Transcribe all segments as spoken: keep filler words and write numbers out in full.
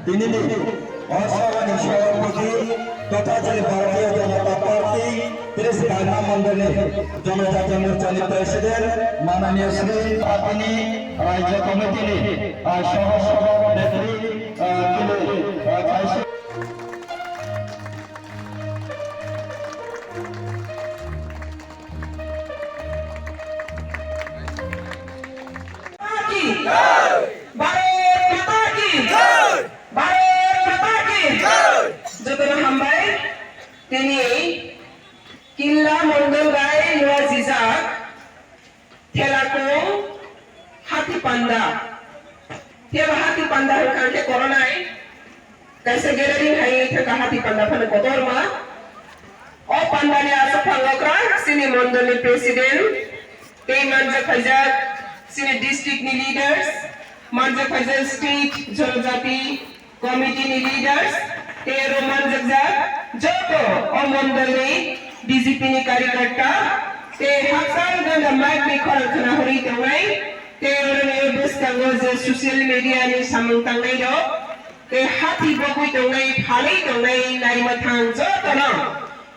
Tinini o sabhani sabhapati totha chini Bharatiya Janata Party tris Barma Mondolni Janajati Morchani President mananiya Shri Patini Rajya Committee ni, ah, Soho Sabhapati, ah, tini, ah, khaisa Bharat Mata ki! Bharat Mata ki! Jotono hambai, tini Killa Mondol bai Noa Jijak, Thelakung, Hati Panda. Phiya ba hati panda hwnkha khe koronai. Kaisa gathering hai wngwi thangkha hati panda phano kotorma. O pandani aswk phango kwrak chini mondolni president, tei manjak phaijak chini district ni leaders, manjak phaijak state Janajati committee ni leaders, tei aro manjakjak joto o mondolni B J P ni karyakarta, tei hakchal gana mic ni khorang khna hori tongnai. Tei oroni bwskango je social media ni samung tangnai rok, tei hati bogwi tongnai, phalwi tongnai, naima thang jotono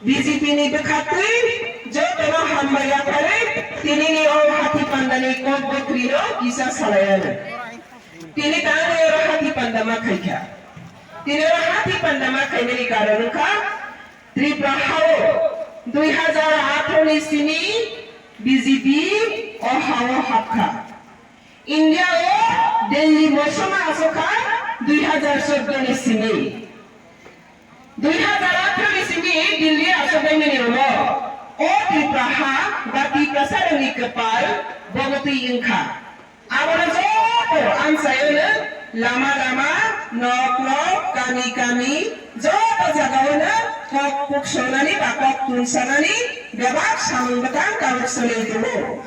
B J P ni bwkha twi jotono hambai yapharwi tinini o hati pandani kok bwkrwino kisa salai ano. Tini tangwi oro hati panda ma khaikha. Tini oro hati panda ma khaimani karon wngkha Tripura hao dui hazar atharo ni simi B J P o hao hapkha. India o Delhi mosoma asokha dui hazar chordo ni simi. Dui hazar atharo ni simi Delhi asokbaimani ulo o Tripura ha ba Tiprasa rokni kwpal bogotwi wngkha. Abono joto amchaiono lama lama, nok nok, kami kami, joto jagaono kok puksonani ba kok tunsanani bebak samung bwtang tabuk solia tongo.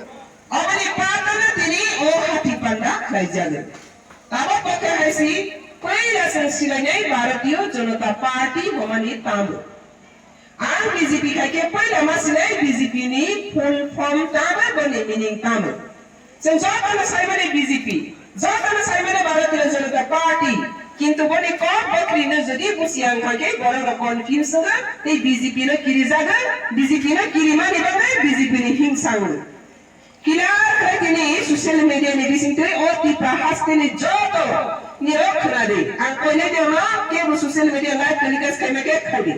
Aboni patano tini o hati panda khlaijago. Abo kok khe hai si, puila chwng silainai Bharatiya Janata Party hwnmani tamo. Ang B J P khai khe puila ma sinai B J P ni full form tamo, boni meaning tamo. Chwng jotono saimani B J P, jotono saimani Bharatiya Janata Party, kintu boni kok bwkrwino jodi busiya wngkha khe borok rok confuse wngkha, tei B J P no kirijago, B J P no kirimani bagwi B J P ni himsa wngo. Kilar khlai tini social media ni bisingtwi o Tipra haste ni joto nirok khwnadi. Ang koinai de ma kebo social media live telecast khaima khe khaidi.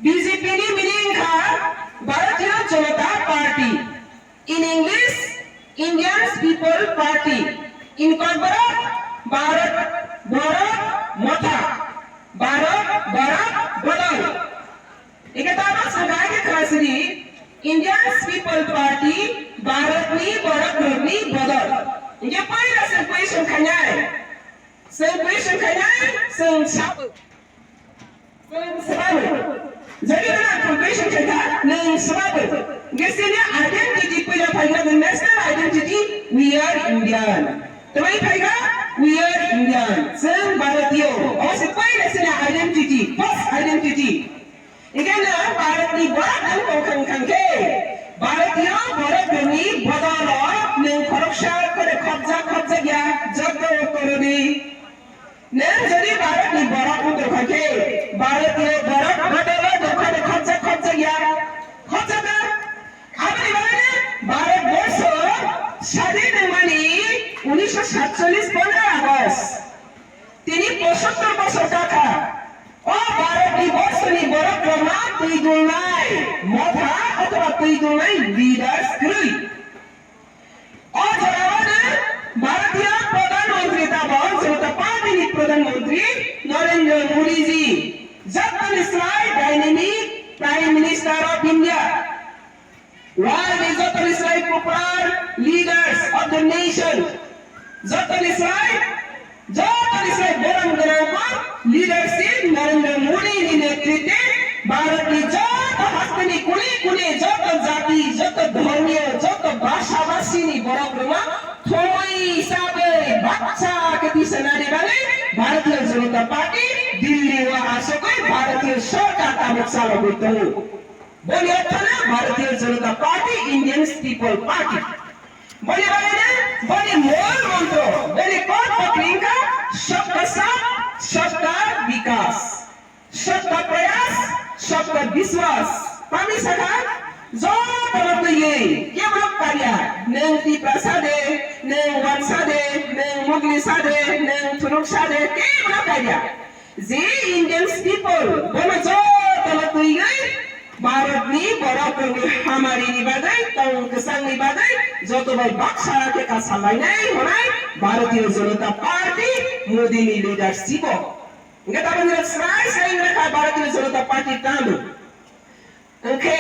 B J P ni meaning kha Bharatiya Janata Party. In English, Indian People Party. In Kokborok, Bharat Borok Motha. Bharat Borok Bodol. Ike tamo sangka ake khasiri, Indian People Party, Bharat ni borok rok ni bodol. Ike paira sangkui sangkhanai. Sangkui sangkhanai, sang sab. Sang sab. Jadi mana sangkui sangkhanai, nang sab. Gesini identity punya paira, the national identity, we are Indian. Tamai paira, we are Indian. Sang Bharatiyo. Osi paira sini identity, first identity. Ikana Bharat ni borok ang tongkhang khang khe, Bharatiyo borok ni bodolo nwng khoroksa kore khopjak khopjak ya, jotto koroni. Nwng jodi Bharat ni borok wng tongkha khe, Bharatiyo borok bodolo nwng kore khopjak khopjak ya, khopjak ya. Aboni bagwi Bharat borsho sadin wngmani unisho satchollis pondro August. Tini pochattor bosor kakha. O Bharat ni borsoni borok rokno twi dulnai motha othoba twi dulnai leaders kwrwi. O jorao no Bharatiya Pradhan Mantri tabok Janata Party ni Pradhan Mantri Narendra Modi ji, jotoni slai dynamic Prime Minister of India. World ni jotoni slai popular leaders of the nation, jotoni slai, jotoni slai borom gwnang kok leadership Narendra Modi ni netritwe Bharat ni joto hasteni kuni kuni joto jati, joto dhormiyo, joto bhasha bhasi ni borok rwma thumwi sabwi baksa khe tisa nani bagwi Bharatiya Janata Party Delhi o asogwi Bharatiya Sarkar tabuk chalogwi tongo. Boni orthono Bharatiya Janata Party, Indian People Party. Boni bagwino boni mol montro, boni kok bwkrwi wngkha Sabka Saath, Sabka Vikas, Sabka Prayas, Sabka Vishwas. Tamni sakha jotono twiwi kebo no karya. Nwng Tiprasa de, nwng Wansa de, nwng Muglisa de, nwng Thunuksa de, kebo no karya. Je Indians people, bono jotono twiwi Bharatni borok rokni hamari ni bagwi, tong kwchang ni bagwi joto bai baksa khe kasalainai hwnai Bharatiya Janata Party Modi ni leadership o. Hwnkhe tabuk nini srai srai wngkha Bharatiya Janata Party tamo. Hwnkhe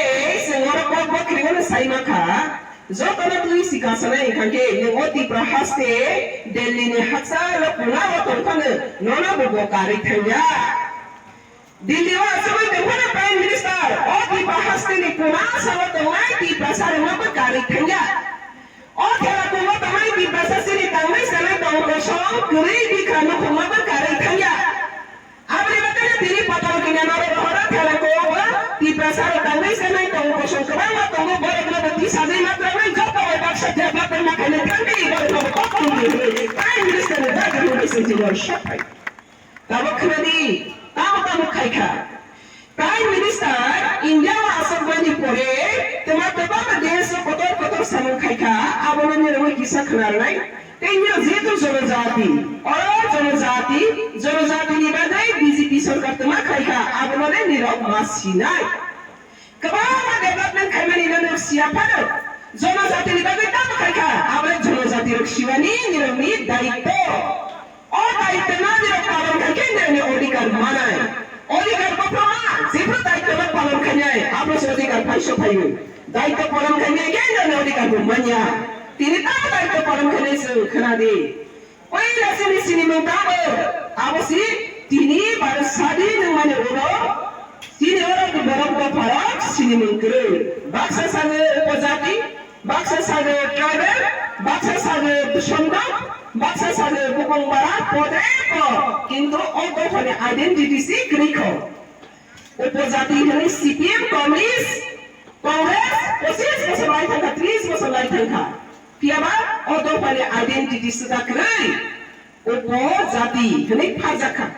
chwng oro kok bo khiriono sai mankha, jotono twi si kasanai hwnkhe nwng o Tipra haste Delhi ni hakchalo pungaro tongphano nono bo bo karwi thangya. Delhi o aswk tongphano Prime Minister o Tipra haste ni kuna salo tongnai Tiprasa rokno bo karwi thangya. O thela tongo tongnai Tiprasa chini tangwi sanai tong kosong kwrwi bikha nukhungma bo karwi thangya. Aboni bagwino tini Patal Kanya Naro Rohora thela kobo Tiprasa rok tangwi sanai tong kosong kwbangma tongo, borokno bo tisajwi ma twrangwi joto bai baksa development ma khaina thangdi, borokno bo kok tongdi hwnwi Prime Minister ni dagi hwnwi swijingo saphai. Tabuk khwnadi, tamo tamo khaikha. Prime Minister India o aswk mani pore twma kwbangma desh o kotor kotor samung khaikha, abono nini rwi kisa khwnarwnai. Tei nini jehetu jonojati, oro jonojati, jonojati ni bagwi B J P sorkar twma khaikha, abono le nirok ma sinai. Kwbangma development khaimani no nwng siya phano, jonojatini bagwi tamo khaikha, abo jonojati rok siwani nirokni daitto. O daitto no nirok palon khaikhe nirokni odhikar manai. Odhikar bophro ma, jephru daitto no palon khainai, abo se odhikar phaiso phaiwi. Daitto palon khainai khe nirokni odhikar bo manya. Tini tamo daitto palon khainai chwng khwnadi. Puila chini sinimung tamo, abo si tini bar sadi nangmani ulo, chini oro borok dopharok sinimung kwrwi. Baksa sago upojati, baksa sago tribal, baksa sago dusondok, baksa sago bukung bara, podreko, kintu o dophani identity si kwrwi kho. Upojati hwnwi C P M, Congress, Congress pochis bosor lai thangkha, tris bosor lai thangkha. Phiyaba o dophani identity swkang kwrwi upojati hwnwi pharjakha.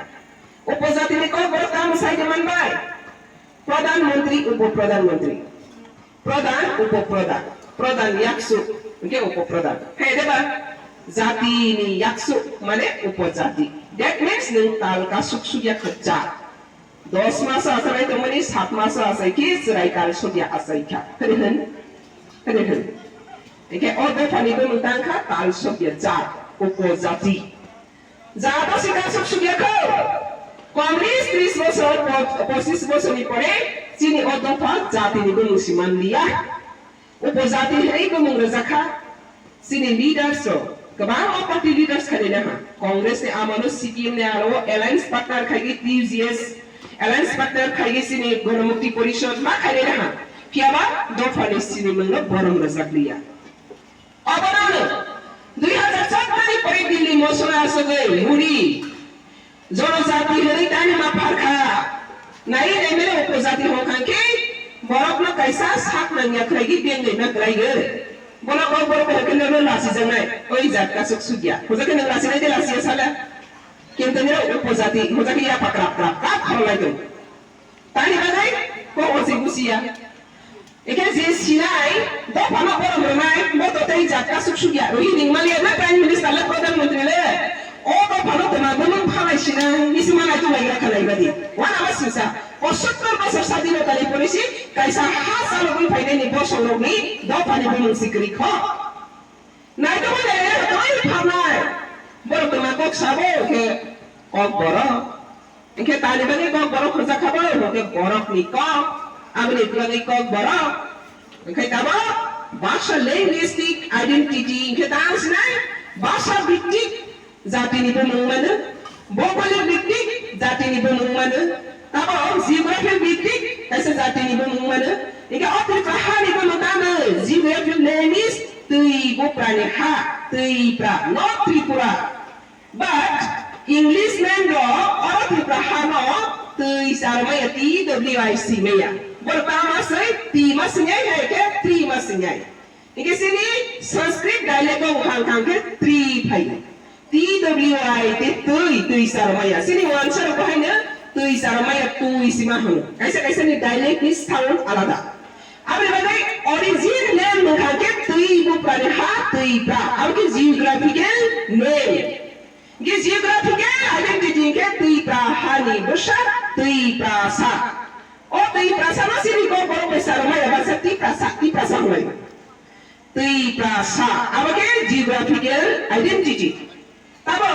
Upojatini kokborok tamo sai de manbai? Pradhan Mantri, Upo Pradhan Mantri. Pradhan, Upo Pradhan. Pradhan yaksuk, hwnkhe Upo Pradhan. Hai de ba? Jatini yaksuk mane upojati. That means nwng tal kasuk sukya kha jat. Dos maso achai tongmani, sat maso achai khe chwrai tal sokya achai kha. Hwnwi hwn, hwnwi hwn. Hwnkhe o dophani bumung tang kha tal sokya jat, upojati. Jat o se tal sok sokya kho. Komni tris bosor, po-, pochis bosorni pore chini o dopha jatini bumung si man liya. Upojati hwnwi bumung rwjakha. Chini leaders rok kwbangma party leaders khainai naha. Congress ni amolo C P M ni aro alliance partner khaigwi T U J S, alliance partner khaigwi chini Ganamukti Porishad ma khainai naha. Phiyaba dophani sinimungno borom rwjak liya. Obono dui hazar choudo ni pore Delhi motion asogwi muri Jonojati hwnwi tani ma pharkha. Nai M L A upojati hwnkha khe borokno kaisa sak nangya khlaigwi bengnaima khlaigo. Bono kok borok hwnkhe nono lasijaknai. Oi jat kasuk sugya. Hwnkhe nwng lasinai de lasiya sala. Kintu nini upojati hwnkhe ya pakrap krap krap kharlai tong. Tani bagwi kok osi busiya. Ekhe je sinai, dophano borom rwnai, bo to tei jat kasuk sugya, rwi ning maliya na Prime Minister le, Pradhan Mantri le. O dophano toma bumung phalai sinai, isi manai tu laigra khalai badi. Wana ma sisa, pochattor bosor sadinota ni pore si, kaisa ha chalogwi phainai ni bosong rokni dophani bumung si kwrwi kho. Naitugwi nainai tongwi pharnai. Borok tongma kok sabo khe kok borok. Hwnkhe tani bagwi kok borok hwnjak kha bo, hwnkhe borokni kok. Aboni bagwi kok borok. Hwnkhe tabok baksa linguistic identity hwnkhe tang sinai baksa biktik jatini bumung mano, bhougolik biktik jatini bumung mano, tabok geography biktik kaisa jatini bumung mano. Hwnkhe o Tripura hani bumung tamo geography, land is twi buprani ha, Tripura, not Tripura. But English man rok oro Tripura hano twi charmaya, T W I C maya. Borok tamo swi twi ma sinai, hai khe twi ma sinai. Hwnkhe chini Sanskrit dialect o wngkha wngkha khe twi phai. T W I te twi, twi charmaya. Chini wansa rok haino twi charmaya, twi sima hwno. Kaisa kaisa ni dialect ni sound alada. Aboni bagwi origin name wngkha khe twi buprani ha, twi pra. Abo khe geographical name. Ge geographical identity khe twi pra hani bwsa, twi pra sa. O twi pra sa no chini kok borok bai charmaya baksa twi pra sa, twi pra sa hwnwi. Twi pra sa, abo khe geographical identity. Tamo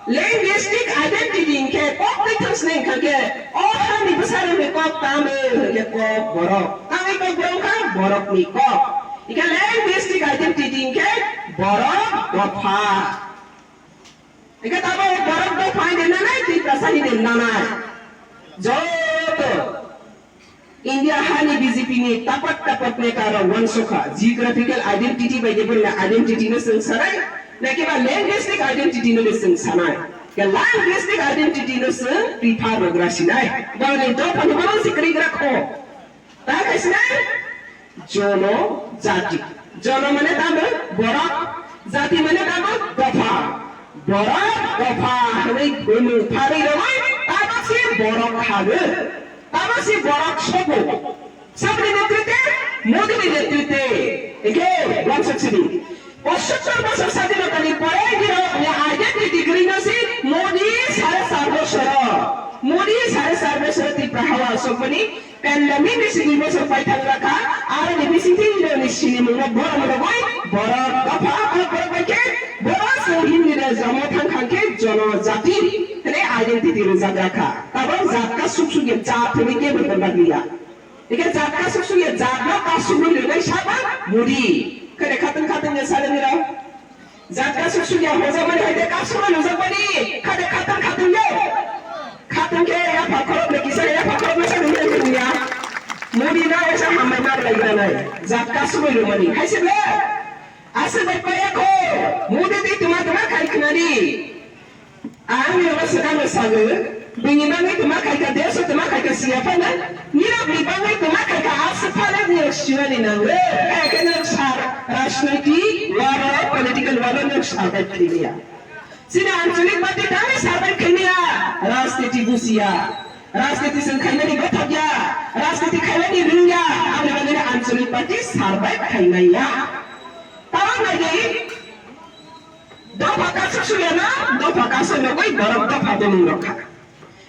linguistic identity hinkhe kok twi thang sini hinkha khe o hani bwsarokni kok tamo hinkhe kok borok. Tangwi kok borok wngkha borokni kok. Hinkhe linguistic identity hinkhe borok dopha. Hinkhe tamo borok dopha hinde nanai, twi pra sa hinde nanai. Joto India hani B J P ni tapat tapat neta rok wansukha, geographical identity bai de bwrwina identity no chwng sanai, nakiba linguistic identity no de chwng sanai. Ke linguistic identity no chwng prefer rok ra sinai. Boni dopha ni bwrang si kwrwi gra kho. Ta khai sinai? Jono jati. Jono mane tamo borok, jati mane tamo dopha. Borok dopha hwnwi bumung pharwi rwmai tamo si borok khago. Tamo si borok sobo. Sabni netrite, Modi ni netrite. Eke, wansuk sini. Pochattor bosor sadinota ni pore nirok ni identity kwrwi no si Modi sare char bosor. Modi sare char bosor Tripura hawa sokmani pandemic ni si dui bosor pai thang rakha. Aro ni bising tini ni sini mungno borok rogoi borok dopha borok bai khe borok se Hindi re jomo thang khang khe jono jati re identity rwjak rakha. Tabang jat ka suk suk ye jat hwnwi kebo tonda liya. Ike jat kasuk suk ya, jat no kasuk rwi rwnai saba Modi. Kade khatang khatang ya sale nira. Jat kasuk suk ya hoja mani haide kasuk rwi rwjak mani. Kade khatang khatang ya. Khatang ke ya pakhorok le kisa ya pakhorok le sale nira ya. Modi na esa hamai mar lai nai. Jat kasuk rwi rwmani. Hai se le. Aswk bai paya kho. Modi twi tuma tuma khai khnani. Ang nirok swkang no sago, bini bagwi tuma khaika, desh o tuma khaika siya phano, nirok ni bagwi tuma khaika aswk phano nirok siwani nango. Kaya khe nirok sar rajnoitik waro, political waro nirok survive khaimaya. Chini ancholik party tangwi survive khaimaya, rajniti busiya, rajniti chwng khaimani bothokya, rajniti khaimani rwngya, aboni bagwi ancholik party survive khaimaya. Tabok nai di, Dopha kasuk suyana, dopha kasuk nugui borok dopha bumung rok kha.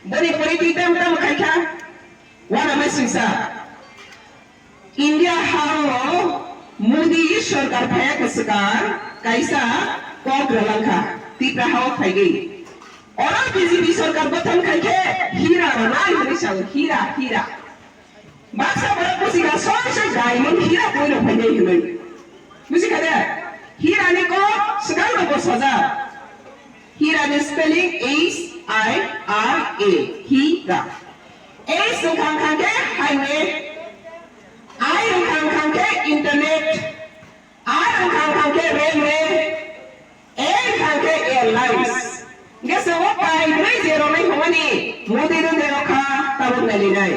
Boni pori twi tam tam khai kha, wana mai singsa. India hao Modi sorkar phaya kwswkang kaisa kok rwlang kha, Tipra hao phaigwi. Oro B J P sorkar gothan khai khe hira rwnai hwnwi sao, hira, hira. Baksa borok busiga soi soi diamond hira koi rok phainai hinwi. Busi kha de? Hira ni kok swkang rok bo sajak. Hira ni spelling H I R A, hira. H wngkha wngkha khe highway. I wngkha wngkha khe internet. R wngkha wngkha khe railway. A wngkha khe airlines. Hwnkhe chwng o kaibrwi je rwnai hwnmani Modi no je rwkha tabuk nailainai.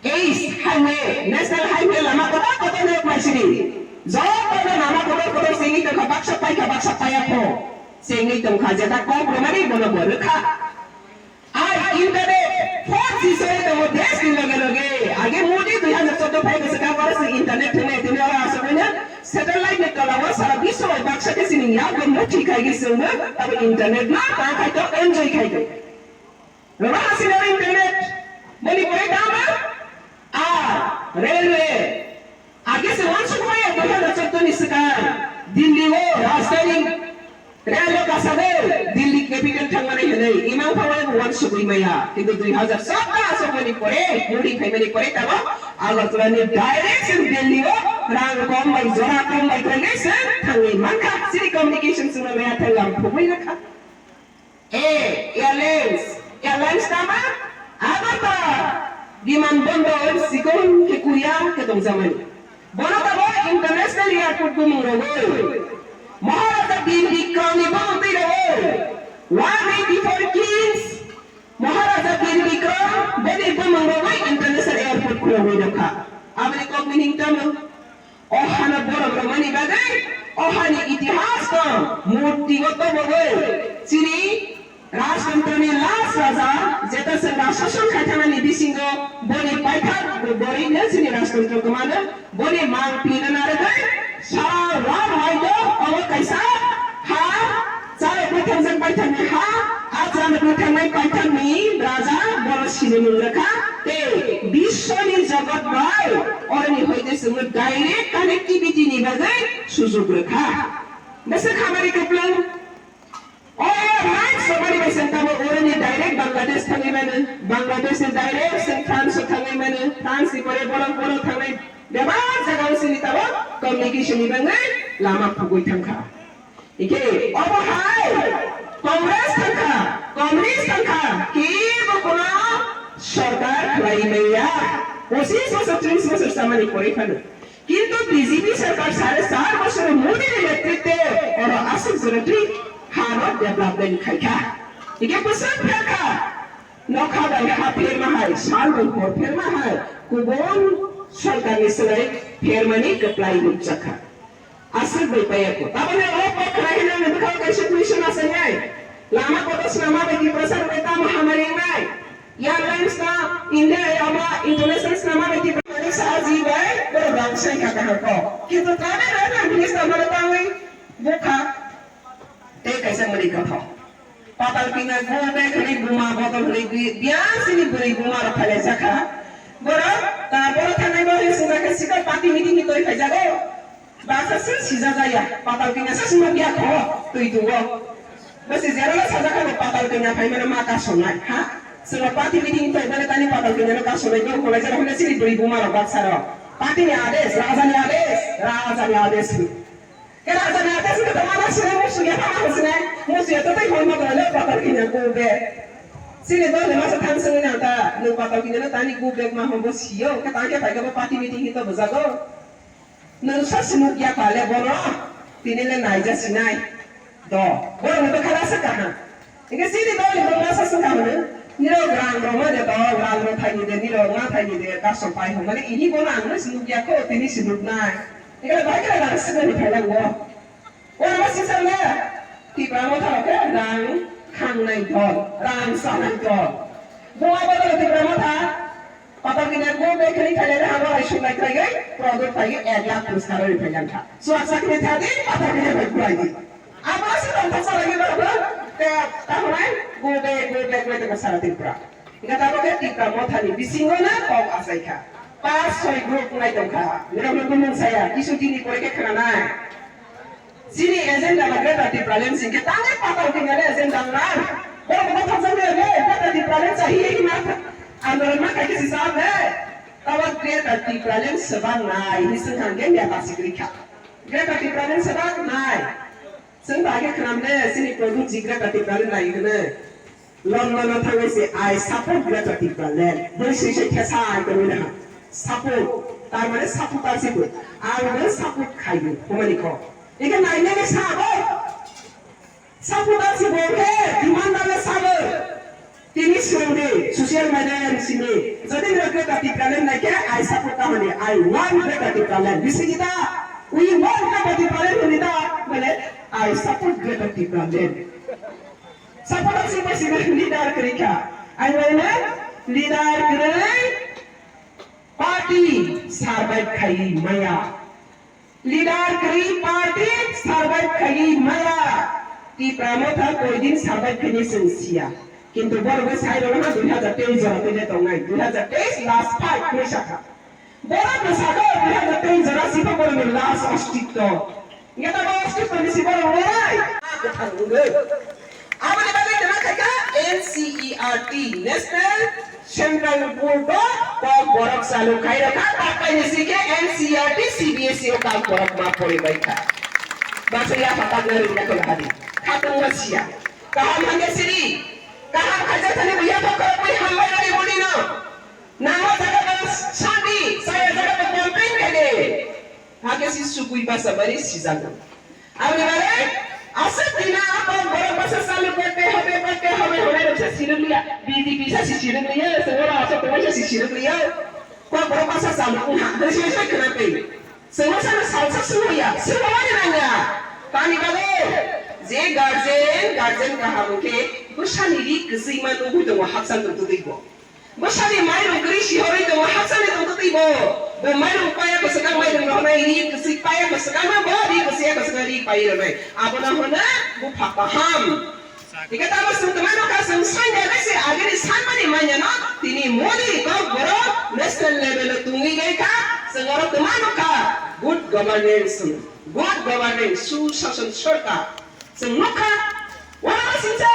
H highway, national highway lama kotor kotor nok maisini. Joto no lama kotor kotor chengwi tongkha, baksa paikha, baksa paiya kho. Chengwi tongkha, jeta kok rwmani bono bo rwkha. Ai internet four G soi tongo desh ni loge loge. Age Modi dui hajar choudo phai bwswk kha oro se internet thwngwi tini oro aswk wngya satellite ni tola o sara biswa bai baksa khe chini yakung muthi khai khe chwngno abo internet no ta khai to enjoy khai to. Rwma hasina internet boni pore dama a railway. Age se wansukmaya dui hajar choudo ni swkang Delhi o rajdhani rail o kasagwi Delhi capital thangmani hwnwi imang phawai bo wansugwi maya, kintu dui hajar choudo aswkmani pore, Modi phaimani pore tamo Agartala ni direct chwng Delhi o rang kom bai jora kom bai thangwi se thangwi mankha, chini communication chwngno maya thang lam phugwi rakha. A, airlines. Airlines tama? Agartala. Biman bondor sikon khe kuya khe tongjakmani. Bono tamo international airport bumung rogwi. Maharaja Bir Bikram ni bumung twi rogwi. One eighty four kings. Maharaja Bir Bikram bini bumung rogwi international airport khulogwi rokha. Aboni kok meaning tamo? O hano borok rwmani bagwi O hani itihas no murtigo tobogwi chini Rajtantrani last raja jeta chwng rajshason khai thangnani bisingo boni paithak borikno chini Rajtantro kwmano boni mang pina narwgwi sara wan waino obo kaisa ha charo bwthangjak baithangni ha a charo bwthangnai baithangni raja bono sinimung rwkha tei biswoni jagat bai oroni hoite chwngno direct connectivity ni bagwi sujuk rwkha. Bwswk hamari kwplwng. O airlines romani bai chwng tamo oroni direct Bangladesh thangwi mano, Bangladesh ni direct chwng France o thangwi mano, France ni pore borok borok thangnai bebak jaga o chini tamo communication ni bagwi lama phugwi thangkha. Hingke obo hai Congress thangkha, Communist thangkha, kebo kono sorkar khlai maya. Pochis bosor, tris bosor chamani pore phano. Kintu B J P sarkar sare char bosor Modi ni netritwe oro aswk jora twi hano development khaikha. Hingke bwswk pherkha, nokha bai ha pherma hai, sal bai hor pherma hai, kubun sarkar ni swlai phermani kwplai nukjakha. Aswk bai paiya ko. Tabani o kok khna hinani bwkhao kaisa question asainai. Lama kotor swnama bai Tiprasa rwbai tamo hamari wngnai. Airlines no India ya ma international swnama bai Tiprasa saji bai borok rang sai kha kaham ko. Kintu tabe na na minister mano tangwi bukha. Tei kaisa mani kothok. Patal kina go bag hwnwi buma bodol hwnwi bi-, biya sini bwrwi buma rok phailaijak kha. Borok, ta, borok thangnai bo hwnwi swngjak kha, sikha party meeting ni toi phaijago. Baksa se sijajaya, patal kina se swngjak ya kho, twi tugo. Bwsi jera sajak kha bo patal kina phaimano ma kasonai, ha? Swngo party meeting ni toi bole tani patal kina no kasonai, bo hwnwi jera hwnwi sini bwrwi buma rok baksa rok. Party ni ades, raja ni ades, raja ni ades. Kera jani ate sini to mana sini musu ya mana sini musu ya to tai hoi ma bole patal kinya go be. Sini to le masa thang sini na ta no patal kinya no tani go be ma ho bo siyo ka ta ke pai ga party meeting hito bojago. No sa sini ya pale bono tini le naija sinai. Do bono to khala sa kaha. Hingke chini dol ni bwrwi masa swngkha hwnwi, "Nirok rang rwma de dol, rang rw thani de, nirok ma thani de, kasom pai," hwnmani ini bono ang nw sinuk ya kho, tini sinuknai. Hingke bai khe rang swknani phailango. Oro ma sisarle, Tipra Motha rok khe rang khangnai dol, rang chanai dol. Bo abo dol Tipra Motha, Patal kini go bag kini thailai ha bo ai sunai khlai product phai ek lakh puruskar ri phai jang kha. Suak sakni thadi patal kini bai khlai di. Abo se tong thok salai ni ba te ta honai go bag go bag bai tong sara Tripura. Inga ta bo ke Tipra Motha ni bisingo na kok asai kha. Pas soi group nai tong kha. Nirok no gumung saya kisu dini pore ke khana nai. Chini agenda ba Greater Tipraland sing khe tangwi patal kini le agenda nang. Borok bo thok jang le Greater Tipraland chahi ma andolon ma khai khe si sa le. Tawat Greater Tipraland swbang nai, hini swngkha hwnkhe neta sikri kha. Greater Tipraland swbang nai. Chwng ba khe khwnam le, chini product ji Greater Tipraland nai hwnwi. London o thangwi se, "I support Greater Tipraland." Bwrwi swi se thesa ai tongwi naha. Support, tar mane supporter se bo. Ang bo support khaio, hwnmani kho. Eke nai nai sa bo. Supporter si bo khe demand dale sabo. Tini swrwngdi social media ni simi. Jodi nirok Greater Tipraland nai khe I support ta hwnwi. I want Greater Tipraland. Bisi kita we want Greater Tipraland hwnwi ta. Mane I support Greater Tipraland. Supporter si bo simi leader kwrwi kha. Ai mane leader kwrwi party survive khai maya. Leader kwrwi party survive khaiwi maya. Tipra Motha koidin survive khaini chwng siya. Kintu borok bai sai rwna dui hazar teis jora twi le tongnai. Dui hazar teis last fight hwnwi sakha. Borok no sakha dui hazar teis jora sibo borokni last ostitto. Ingeta ba ostitto ni si borok lorai. Kwthang wngwi. Aboni bagwi tongma khaikha N C E R T, National Central Board o kok borok chalu khai rokha, takai ni sike N C E R T, C B S E o kok borok ma pori bai kha. Baksa ya phatak na rinna khe bahadi. Khatung ma siya. Kaham hangke siri. Kaham khaja thani buya thok khe bui hambai rani budi no. Nangma jaga ba sandi, saya jaga ba campaign khe de. Hake si sugui basa bari sijago. Aboni bagwi aswk dina kok borok basa chalu korte hobe, korte hobe hwnwi rok se sirwk liya. B J P sa si sirwk liya, se oro aswk tongmani sa si sirwk liya. Kok borok basa chalu wngha, hwnwi se se khwna twi. Chwngno sano salsa Sumaya, sumaya nangya. Tani bagwi je guardian, guardian kaham khe bwsani ri kwchwima nugwi tongo, hakchal tongtwtwi bo. Bwsani mairung kwrwi sihorwi tongo, hakchal tongtwtwi bo. Bo mairung paya kwchwkang, mairung rohornai ri kwchwi paya kwchwkang, bo ri kwchwi ya kwchwkang ri paiwi rwnai. Abono hwno bupha kaham. Hingke tamo chwng twma nukha, chwng sanya bai se agini sanmani manya no, tini Modi kok borok national level o tungwi bai kha, chwng oro twma nukha, good governance, good governance, sushashan sarkar. Chwng nukha, wala singsa,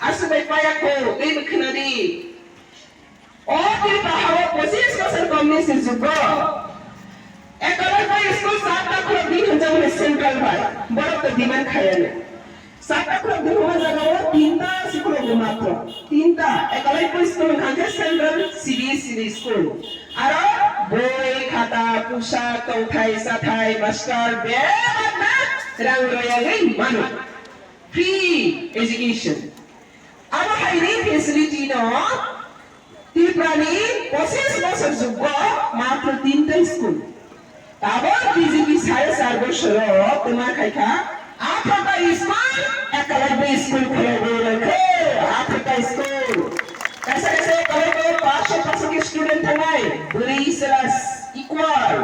aswk bai paya kho, tei bwkhwnadi. O Tripura hao pochis bosor communist ni jugo Ekalai bai school satta khulok di hwnjakmani central bai borok to demand khayani. Satta khulok di hwnma jagao tinta si khulok di matro. Tinta Ekalai bai school hwnkha khe central C B S E ni school. Aro boi, khata, pusa, tongthai, chathai, master bebak na rang royagwi mano. Free education. Abo hai ni facility no Tripura ni pochis bosor jugo matro tinta school. Tabok B J P sare char bosor o twma khaikha atharo ta school, ekalai bai school khulogwi rwkhe atharo ta school. Kaisa kaisa ekalai bai paanch sho paanch sho khe student thangnai, bwrwi chwla equal.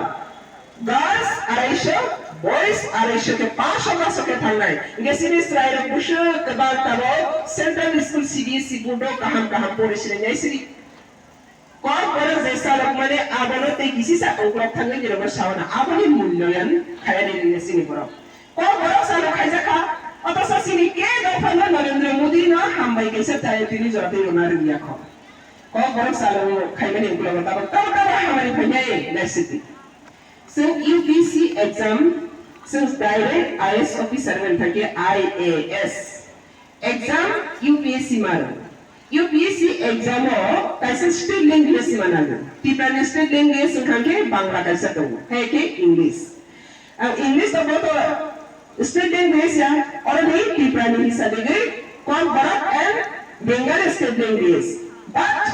Girls araisho, boys araisho khe paanch sho paanch sho khe thangnai. Hingke chini chwrairok bwswk kwbang tabok central school C B S E board o kaham kaham pori sinai nai siri. Kok borok je salok mani abono tei kisisa ongkhorok thangwi nirok sawana aboni mulloyan khayani ringnai chini borok. Kok borok salok khaijak kha, otoso chini ke dophano Narendra Modi no hambai kaisa chaya tini jora twi rwna rwya kho. Kok borok salok khaimani uklogo tabok tabok tabok hamari phainai nai siri. Chwng U P S C exam, chwng direct I A S officer wngkha khe I A S. Exam U P S C maro. U P S C exam o kaisa state language manango. Tripura ni state language wngkha khe Bangla kaisa tongo, hai khe English. Ang English to boto state language ya, oro ni Tripura ni hisa degwi Kokborok and Bengali state language. But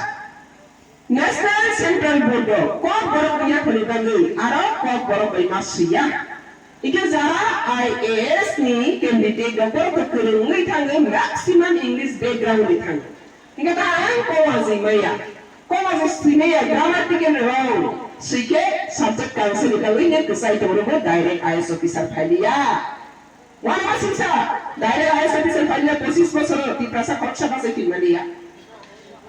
National Central Board o kok borok wngya khoni bagwi aro kok borok bai ma swiya. Hingke jara I A S ni candidate rok borok kwrwngwi thango, maximum English background ni thango. Hingke ta ang kok wajwi maya, kok wajwi swi maya, grammatical wrong swikhe subject council ni bagwi ne kwchai tongo, direct I A S officer phailiya. Wani masingsa, direct I A S officer phaina pochis bosor o Tiprasa khoroksa bachai tongmani ya.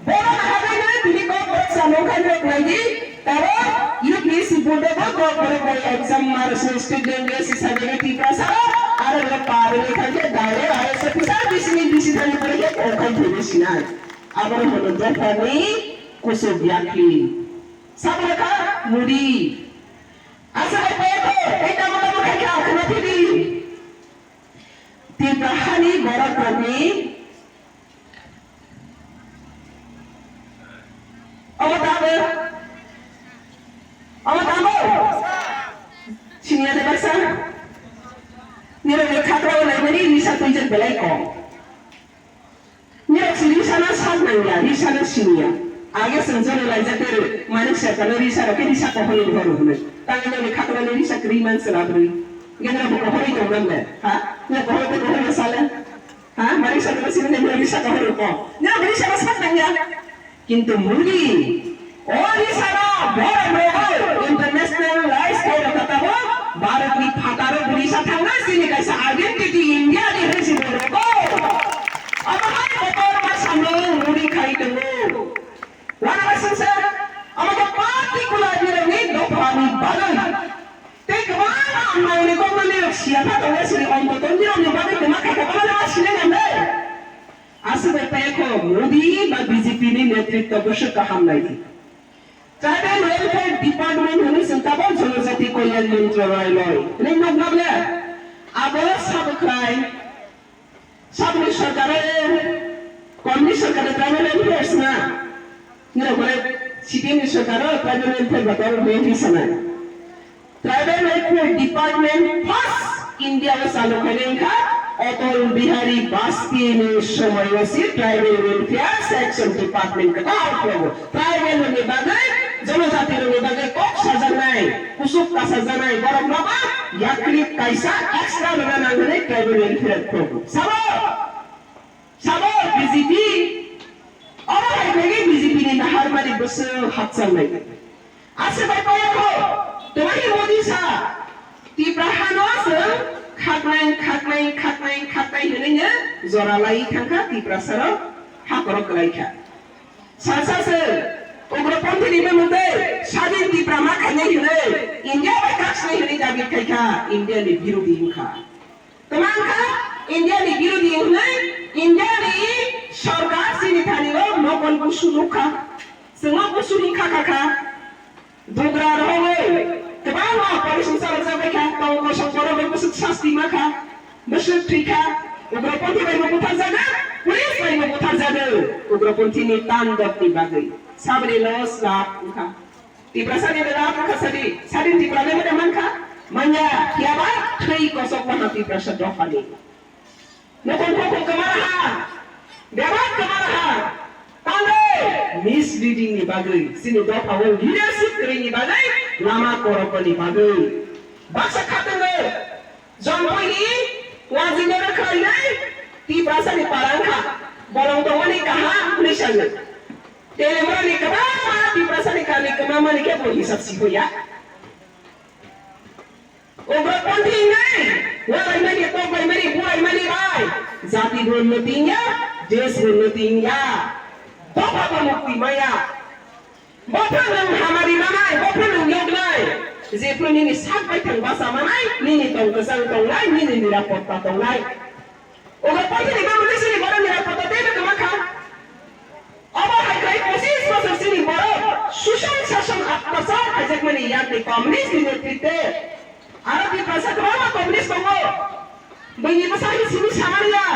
Bono naharbaino tini kok borok samung khairok laidi, tabo U P S C board o bo kok borok bai exam maro state language hisabe Tiprasa o, aro borok parwi thangkhe direct I A S officer bisini bisi thani pore khe kok khai thangwi sinai. Abono hono dophani kusu byakli. Sabra kha Modi. Asa bai paya kho, ei tamo tamo khai kha khna thidi. Tripura hani borok rokni omo tamo, omo tamo. Siniya de baksa. Nirok ni khatra o naimani risa twijak belai kom. Nirok si risa no sak nangya, risa no siniya. Age chwng jono laijak tero, Manik Sarkar no risa rok khe risa kohorwi rohor rw hwnwi. Tangwi nokni khakrani risa kwrwi man chwla bwrwi. Hwnkhe nokbo kohorwi tong nang le, ha? Nok kohorwi tei kohorwi sale. Ha? Manik Sarkar no sini nai risa kohorwi ko. Nirok risa no sak nangya. Kintu Modi, o risa no borok rogo internationalize khai rokha tabo, Bharat ni phataro risa thangna chini kaisa identity India ni hwnwi si borok rogo. Omo hai kotor ma samung Modi khai tongo. Wana singsa, omo khe particular nirok ni dopha ni bagwi. Tei kwbangma ang naini kokno nirok siya kha tongo sini, ontoto nirok ni bagwi kwma kha khe bono nang sinai nang de. Aswk bai paya kho Modi ba B J P ni netritwo bwswk kaham nai di. Tribal Welfare Department hwnwi chwng tabok Jonojati Kalyan Mantralaya hwnwi nukna ble abo sabo khlai saboni sorkar o, komni sorkar o Tribal Welfare sna. Nirok bai C P M ni sorkar o Tribal Welfare ba tabok hwnwi sanai. Tribal Welfare Department first India o chalu khainai wngkha Atal Bihari Vajpayee ni somoi o se Tribal Welfare Section Department kwtal khwlaio. Tribal rok ni bagwi, jonojati rok ni bagwi kok sajaknai, kuchuk kasajaknai borok no ba Yakri kaisa extra rwna nang hwnwi tribal welfare program. Sabo! Sabo B J P! Omo hai khe B J P ni naharmani bwswk hapchalnai. Ase bai paya kho, twmani Modi sa, Tipra hano se khaknai, khaknai, khaknai, khaknai hwnwi no jora lai thangkha Tiprasa rok ha korok kwlai kha. Sasa se ugroponthi ni bwmwtwi sadin Tipra ma khainai hwnwi India bai kaksnai hwnwi dabi khai kha, India ni birodi wng kha. Kwmang kha India ni birodi hwnwi India ni sorkar chini thani o mokol busu nuk kha. Chwngno busu ni kha kha kha. Dugra rohorwi kwbangma operation chalajak bai kha, tong kosong borok bai bwswk sasti ma kha, bwswk thwi kha, ugroponthi bai bo butharjago, police bai bo butharjago, ugroponthi ni tandop ni bagwi saboni loss lab wngkha. Tiprasa ni lab wngkha sadi, sadin Tipra le mane mankha, manya, phiyaba thwi kosok maha Tiprasa dophani. Nokong khokong kwmaraha, bebak kwmaraha, tangwi misleading ni bagwi, chini dopha o leadership kwrwi ni bagwi, lama korokoni bagwi. Baksa khatungwi, jompui ni wajinero khwlainai, Tiprasa ni parang kha, bolong tongmani kaham hwnwi sano. Telemra ni kwbangma Tiprasa ni kami kwmamani khe bo hisab sihoya. Ugroponthi wngnai, walaimani, tokbaimani, bulaimani bai, jati bo unnoti wngya, desh bo unnoti wngya, dopha bo mukti maya. Bophano nwng hamari manai, bophano nwng yoknai, jephru nini sak baithang bacha manai, nini tong kwchang tongnai, nini nirapotta tongnai. Ugroponthi ni bamoni chini borok nirapotta teibo kwma kha. Obo hai khlai pochis bosor chini borok sushon sason attachar khaijakmani yakni communist ni netritwe aro Tiprasa kwbangma communist tongo. Buini bwsa hi simi samani ya.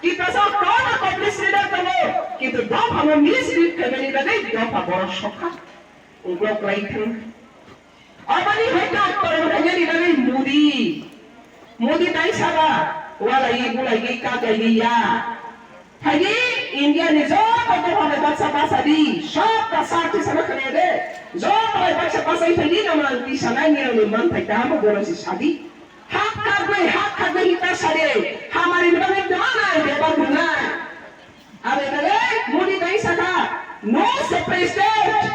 Tiprasa kwbangma communist leader tongo. Kintu dophano mislead khaimani bagwi dopha borok sokha. Ugrok lai thang. Aboni hai doctor wngkha yani bagwi Modi. Modi tai saba, walai bulai kakai ya. Phaidi India ni joto dophani baksa basa di, sob ta sak tisa na khana de. Joto bai baksa basa phaidi na man tisa na ni ni man thai ta mo bono si sadi. Hak kagwe, hak kagwe hita sade. Hamari ni bagwi dama na de bagwi na. Abe dale Modi tai saka, no separate state.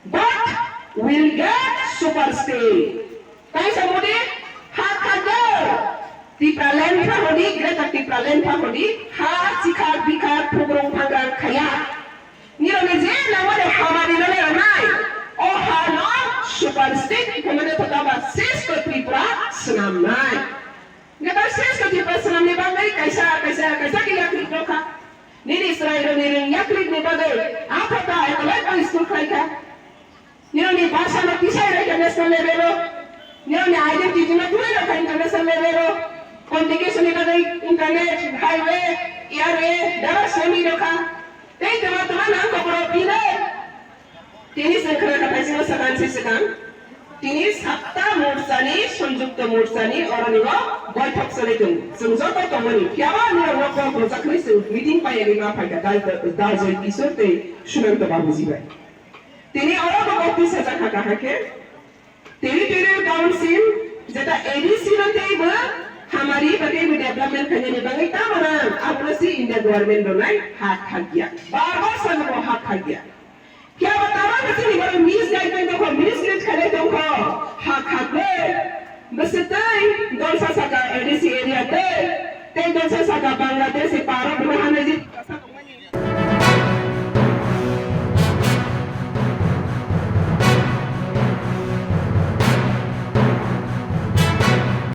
But will get super stay. Kaisa Modi ha khagwi Tipraland pha hodi, Greater Tipraland pha hodi, ha chikhar bikhar phugrung phangrang khaya. Nirokni je nangmani hamari nani rwnai, o ha no super state hwnmani thotaba Sreshto Tripura swnamnai. Greater Sreshto Tripura swnamni bagwi kaisa, kaisa, kaisa khe yakni dokha. Nini chwrairokni rwng yaklikni bagwi aphata ekolai bai school khlaikha. Nirokni bhasha no tisai raikha national level o. Nirokni identity no twiwi raikha international level o. Communication ni bagwi internet, highway, airway, dara semi rokha. Tei twma twma nang kokoro phinai. Tini chwng khwna kha phaisingno swkang se swkang. Tini sapta morchani, Sanjukta morchani oroni o boithok chwlai tongo. Chwng joto tongmani. Phiyaba nirokno kok rwjak hwnwi chwng meeting paiyani ma phaikha Dal-, Daljoy Kishore tei Sunanta Babuji bai. Tini oro bo kok tisajak kha kaham khe. Territorial Council jeta A D C no teibo hamari ba teibo development khainani bagwi tamo rang abono si India government rwnai ha khakya. Bar bar sano bo ha khakya. Phiya ba tamo bo chini borok misguide tongkho, mislead khainai tongkho. Ha khakle bwswk tei dolsa saka A D C area tei tei dolsa saka Bangladesh ni paro bwna hanai di.